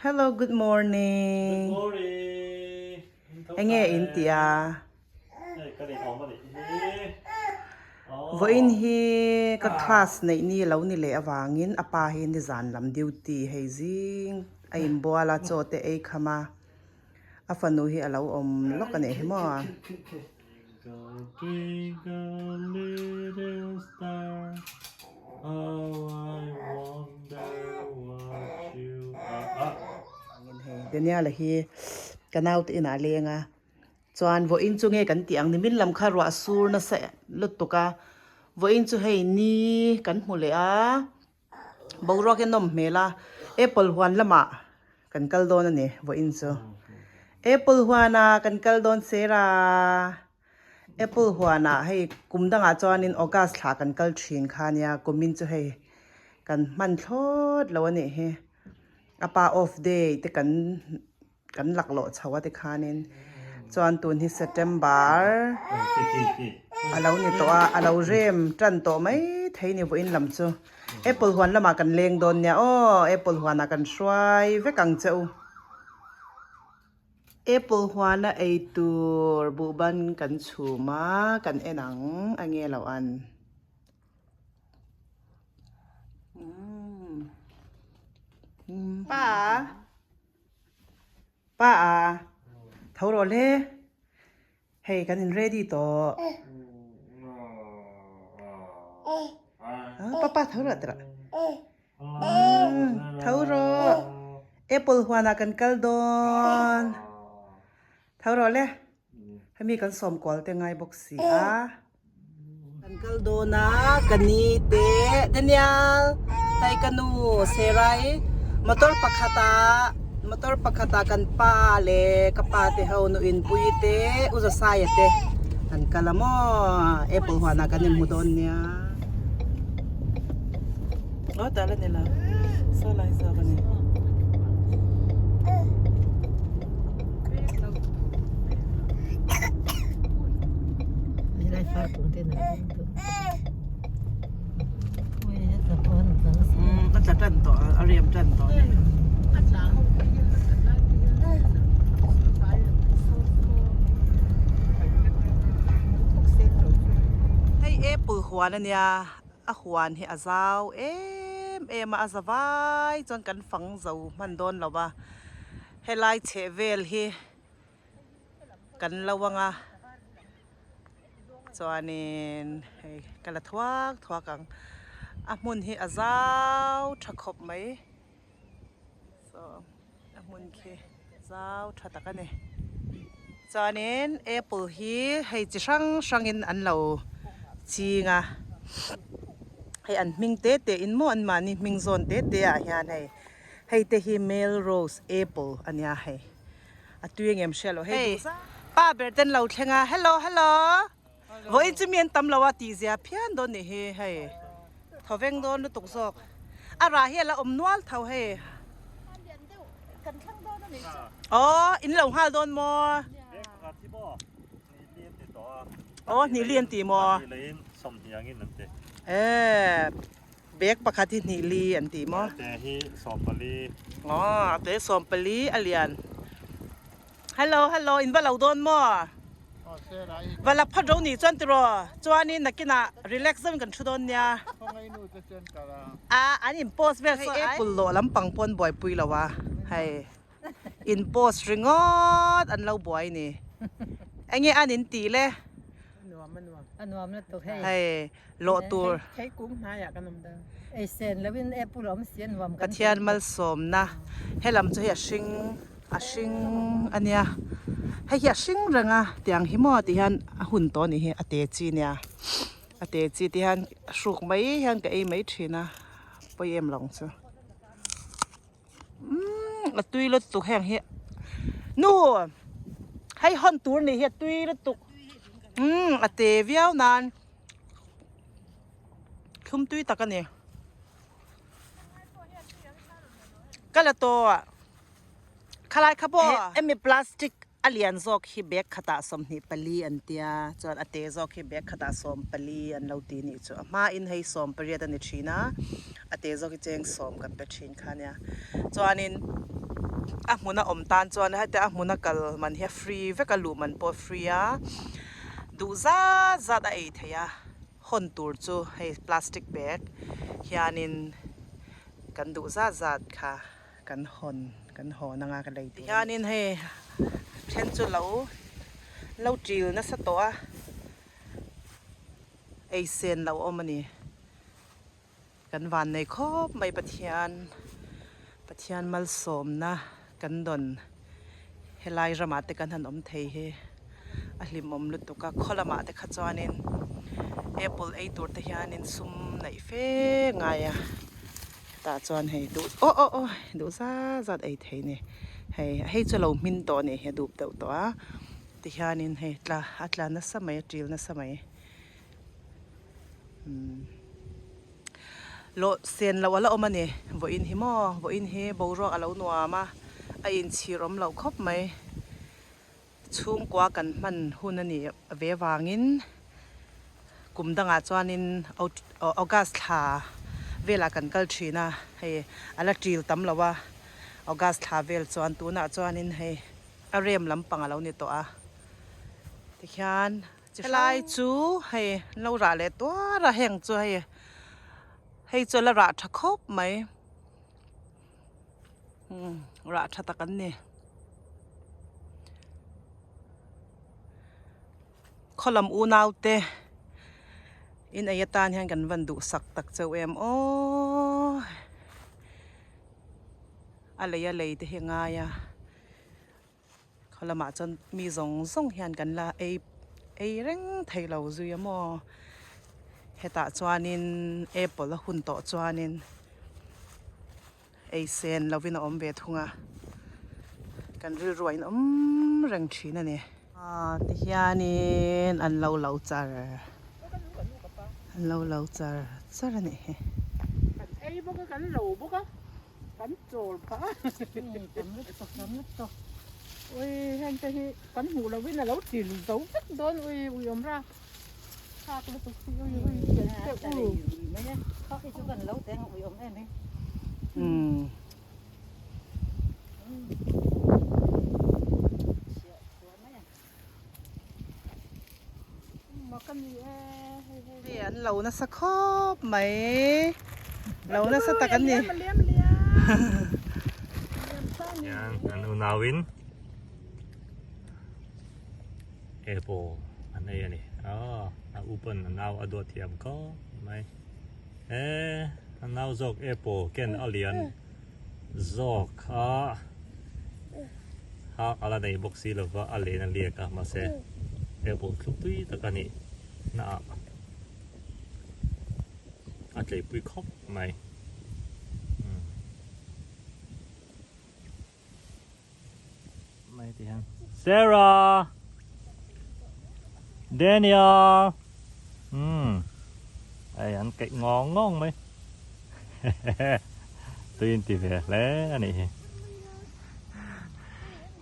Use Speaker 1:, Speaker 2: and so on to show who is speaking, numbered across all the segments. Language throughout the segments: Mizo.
Speaker 1: Hello, good morning.
Speaker 2: Good morning.
Speaker 1: Enge in tih a?
Speaker 2: Hei ka ni thawm a nih hi.
Speaker 1: Vawiin hi ka class neih ni lo ni leh avangin a pa hi nizan lam duty hei zing a inbual a chaw te ei kham a, a fanu hi a lo awm lawk a nih hi maw?
Speaker 2: Twinkle twinkle little star how I wonder what you are.
Speaker 1: Hei Daniel-a hi ka naute inah a leng a, chuan vawiin chu nge kan tih ang ni min lam kha ruah sur nasa lutuk a, vawiin chu hei ni kan hmu leh a, boruak hi a nawm hmel a, apple huan lamah kan kal dawn a ni vawiin chu, apple huanah kan kal dawn sera. Apple huanah hei kum dangah chuanin August thla kan kal thin kha nia kumin chu hei kan hman thlawt lo a nih hi a pa off day te kan kan laklawh chho a tikhanin chuan tun hi September a lo ni tawh a a lo rem tan tawh mai thei ni vawiin lam chu Apple huan lamah kan leng dawn nia aw Apple huanah kan hruai vek ang che u. Apple huana ei tur buhban kan chhum a, kan en ang a nge lo an. Pa pa a tho rawh le hei kan in ready tawh. Papa tho rawh tih rawh. Tho rawh. Apple huanah kan kal dawn. Tho rawh le. Hemi kan sawm kual te ngai bawk si a. Kan kal dawn a, ka ni te Daniel, hei ka nu Sarah-i motor pakhatah motor pakhatah kan pa leh ka pa te ho nu inpui te U Josiah te an kal a maw Apple huanah kan inhmu dawn nia. Aw tah la ni lo saw lai zawk a ni. A tla tan tawh a rem tan tawh a ni. Hei apple huan a nia. A huan hi a zau em em a, a za vai chuan kan fang zo hman dawn lo va, helai chheh vel hi kan lo ang a, chuanin hei ka la thuak thuak ang, a hmun hi a zau tha khawp mai. Saw a hmun khi zau tha tak a ni chuanin apple hi hei chi hrang hrangin an lo ching a hei an hming te te in maw an mahni hming zawn te te ah hian hei hei te hi male rose apple a nia hei a tui ang em hria loh hei pa ber ten lo thleng a hello hello Vawiin chu mi an tam lo a tih zia phian dawn nih hi hei thawveng dawn lutuk zawk a rah hi a la awm nual tho hei aw in lo nghal dawn maw aw hnih li an ti maw e bag pakhat hi hnih li an ti maw aw a te sawmpali a lian. Hello hello in va lo dawn maw? Va la phawt ro nih chuan tiraw chuanin nakinah relax deuhin kan thu dawn nia. A an in post vel saw ai. Apple lawh lampang pawn buaipui lo a hei in post ringawt an lo buai ni. Enge an in tih le? Hei lawh tur. Pathian malsawmna helam chu hei a hring a hring a nia hei hi a hring reng a tiang hi maw ti hian a hun tawh a nih hi a te chi nia a te chi te hian hruk mai hian ka ei mai thin a pawi em lo ang chu umm a tui lutuk heng hi nu hei hawn tur a nih hi a tui lutuk umm a te viau nan. Thlum tui tak a ni. Ka la tawh. Khalai kha pawh hemi plastic a lian zawk hi bag khatah 24 an tia chuan a te zawk hi bag khatah 14 an lo ti nih chu. A hmain hei 18 a ni thin a, a te zawk hi cheng sawm kan pe thin kha nia. Chuanin. A hmuna awm tan chuan heta a hmuna kal man hi a free vek a luh man pawh a free a duh zat zat a ei theih a hawn tur chu hei plastic bag hianin kan duh zat zat kha kan hawn kan hawn anga ka lei tur hianin hei then chu lo lo til nasa tawh a ei sen lo awm a ni. Kan van nei khawp mai Pathian, Pathian malsawmna kan dawn helai ramah te kan han awm thei hi a hlimawm lutuk a, khaw lamah te kha chuanin apple ei tur te hianin sum neih fe ngai a, tah chuan hei duh aw aw aw duh zat zat ei thei a ni, hei hei chu lo hmin tawh a nih hi a dup deuh tawh a tihianin hei tla a tla nasa mai a til nasa mai. Lawh sen loh a la awm a ni. Vawiin hi maw? Vawiin hi boruak a lo nuam a, a inchhir awm loh khawp mai. Chhungkua kan hman hun a nih ve vangin kum dangah chuanin August thla velah kan kal thin a, hei a la ṭil tam lo a, August thla vel chuan tunah chuanin hei a rem lampang a lo ni tawh a, tikhian. Helai chu hei lo rah leh tuar a heng chu hei hei chu la rah tha khawp mai umm rah tha tak an ni khaw lam unau te in ei atan hian kan van duhsak tak chauh em aww a lei a lei te hi a ngai a. Khaw lamah chuan mi zawng zawng hian kan la ei ei reng thei lo zui a maw hetah chuanin apple a hun tawh chuanin ei sen lovin a awm ve thung a kan rilru a inawm reng thin a ni. Aw tihianin an lo lo char an lo lo char char a nih hi.
Speaker 3: Kan ei bawk a kan lo bawk a. Kan chawl phah a. Tam lutuk tam lutuk. Ui heng te hi kan hmuh loh in a lo til zo vek dawn ui ui awm ra. Thlak lutuk hi ui ui tian teuh u.
Speaker 4: Khi chu kan lo teng ui awm em hi.
Speaker 1: Umm. Hei an lo nasa khawp mai lo nasa tak an ni.
Speaker 2: Yan an unauin apple an ei a ni aw a upan a nau a duat thiam khawp mai e a nau zawk apple ken a lian zawk a ha a la nei bawk si lova a len a liak a mahse apple thluk tui tak a nih na ah a tleipui khawp mai mai ti hian Sarah Daniel umm hei an keih ngawng ngawng mai tui in ti ve hle a nih hi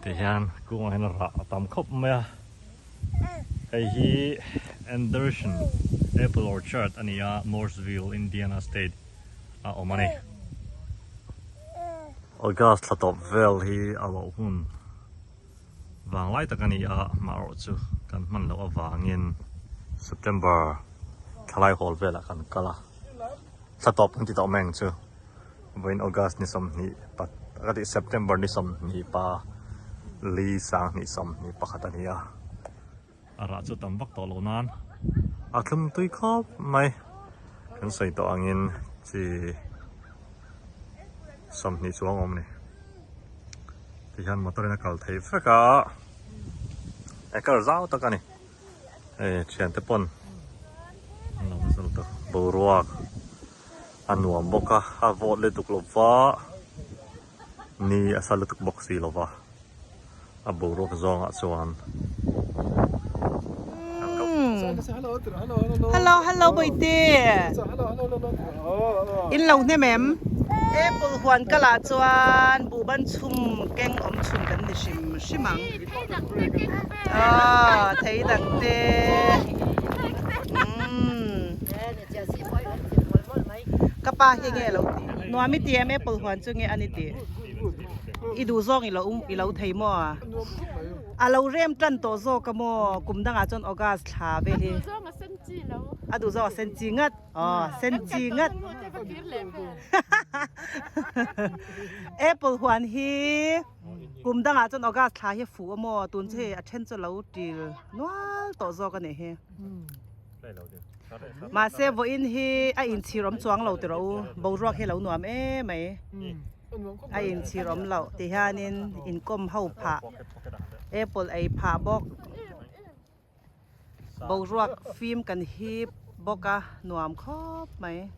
Speaker 2: ti hian kungah hian rah a tam khawp mai a hei hi Anderson Apple Orchard a ni a Mooresville Indiana State a awm a ni. August thla tawp vel hi a loh hun vang lai tak a ni a, amaherawh chu kan hman loh avangin September thlalai hawl velah kan kal a, thla tawp kan ti tawh mai ang chu, vawiin August ni sawmhnih pat ka tih September ni sawmhnih pa li sanghnih sawmhnih pakhat a ni a, a rah chu tam vak tawh loh nan a thlum tui khawp mai kan sawi tawh angin chi 20 chuang awm a ni tihian motor in a kal thei vek a acre zau tak a ni hei thiante pawn an lo zawr ta boruak a nuam bawk a a vawt lutuk lova ni a sa lutuk bawk si lova. a boruak zawngah chuan
Speaker 1: Hello hello Bawihte in lo hnem em apple huan kalah chuan buhban chhum keng awm chhun kan ni hrim hrim ang aw thei dang te umm ka pa hi nge lo tih nuam i ti em apple huan chu nge a ni tih. I duh zawng i lo i lo thei maw? A lo rem tan tawh zawk a maw? Kum dangah chuan August thla vel hi. A duh zawng a sen chi ngat. Aw sen chi ngat. Apple huan hi kum dangah chuan August thla hi a fuh a maw? Tun chu hei a then chu a lo til nual tawh zawk a nih hi. Mahse vawiin hi a inchhir awm chuang lo tiraw u, boruak hi a lo nuam em mai. A inchhir awm loh ti hianin inkawm ho phah, apple ei phah bawk, boruak fim kan hip bawk a, nuam khawp mai.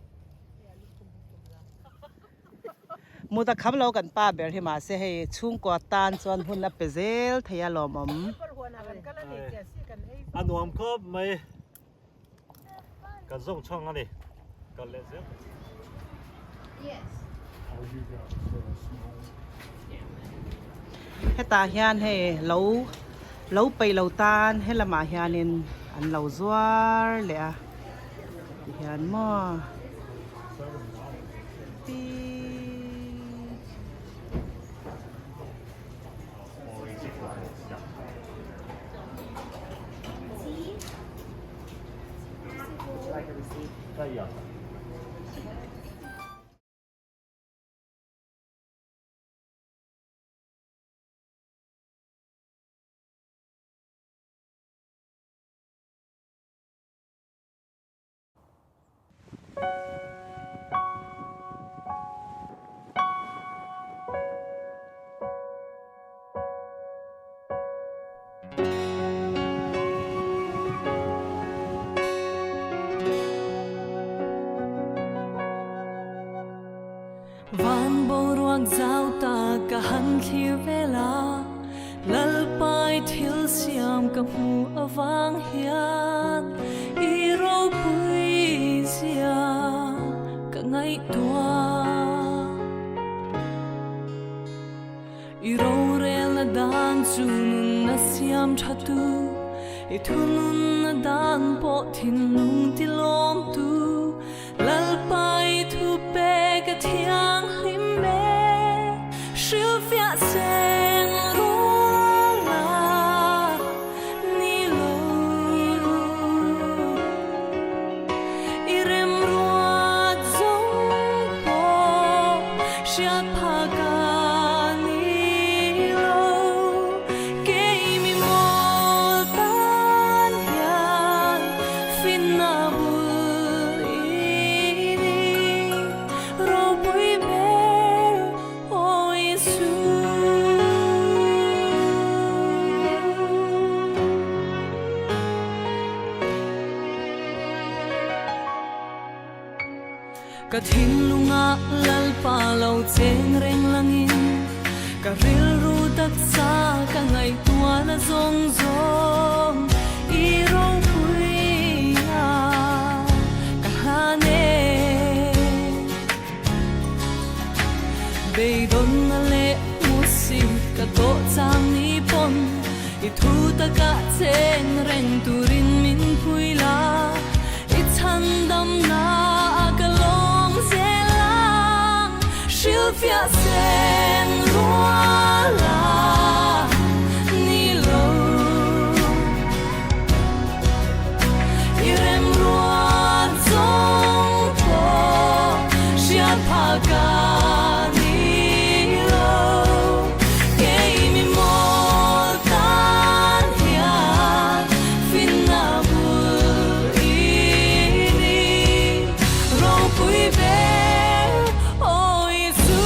Speaker 1: Mut a kham lo kan pa ber hi mahse hei chhungkua tan chuan hun a pe zel thei a lawmawm.
Speaker 2: A nuam khawp mai kan zawng chhang a ni kal leh zel.
Speaker 1: Hetah hian hei lo lo peih lo tan helamah hianin an lo zuar leh a tihian maw.
Speaker 5: Van boruak zau ta ka han thlir vel a, Lalpai thil siam ka hmu avang hian i ropui zia ka ngaihtuah. I rorelna dan chu nunna siam tha tu, i thununna dan pawh thinlung tilawm tu, Lalpa i thu pek a thianghlim e, hrilhfiah seng rual a ni lo. I remruat zawng pawh hriat phak a ni lo. Keimi mawl tan hian finna bul i ni ropui ber aw Isu. Ka thinlunga Lalpa lo cheng reng langin ka rilru taksa ka ngaihtuahna zawng zawng i ropui a ka hlan e. Beidawnna leh hmuhsit ka tawh chang ni pawn i thu takah cheng reng turin min pui la, i chhandamna a ka lawm zel ang, hrilhfiah sen rual a ni lo. I remruat zawng pawh hriat phah ka ni lo. Kei mi mawl tan hian finna bul i ni. Ropui ber aw Isu.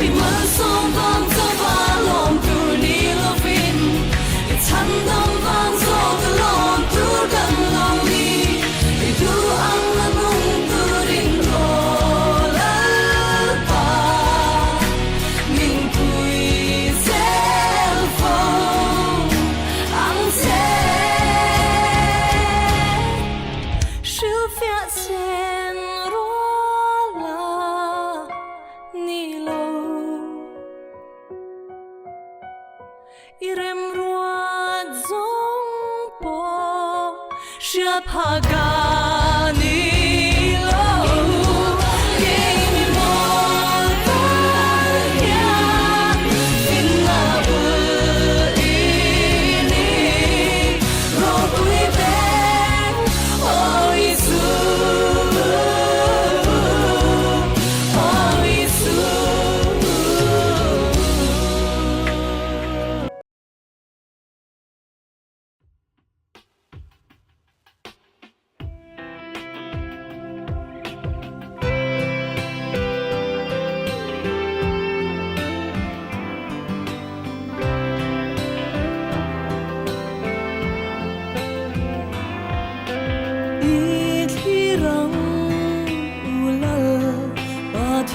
Speaker 5: I malsawm vang chauha lawm tur ni lovin, i chhandam vang zawk a lawm tur kan lo ni. I duh ang a nung turin rawl Lalpa min pui zel fo ang che. Hrilhfiah sen rual a ni lo. I remruat zawng pawh hriat phah ka ni lo. Keimi maw.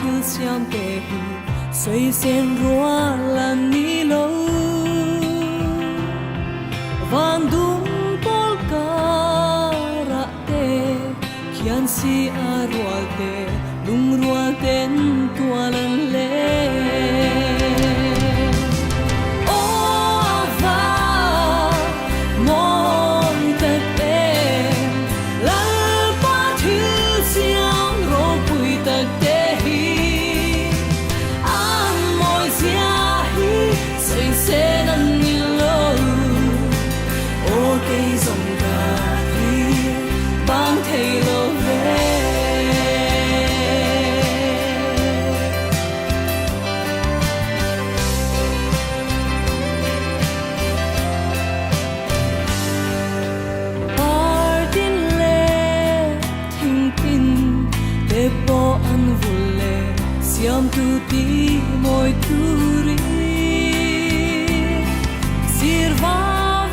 Speaker 5: thil siam te hi sawi sen rual a ni lo. Van dum pawl karah te khian si a rual te lungrual ten tual an leng. Aw va mawi tak em, Lalpa thil siam ropui tak te hi, an mawi zia hi sawi sen an ni lo. Aw kei zawng ka thlir bang thei lo ve. Partin leh thingtin te pawh an vul leh siamtu ti mawi turin sir va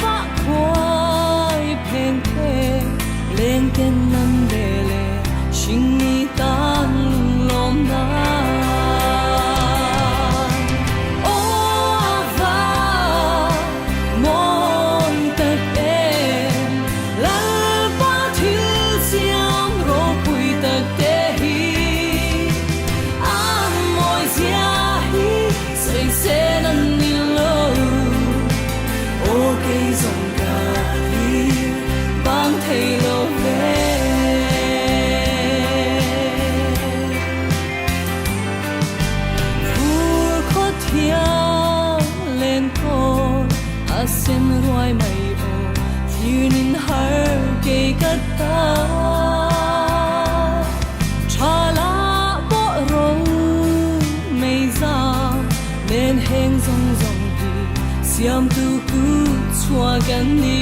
Speaker 5: va khuai pheng te leng ten an ve leh hringni tan lawm nan. Aw va mawi tak em, Lalpa thil siam ropui tak te hi, an mawi zia hi sawi sen an ni lo. Aw kei zawng ka thlir bang thei lo ve. Fur khaw thiang len kawl a sen ruai mai aw thlir nin har kei ka ta. Tha la pawh ro mei zam nen heng zawng zawng hi siamtu kut chhuah kan ni.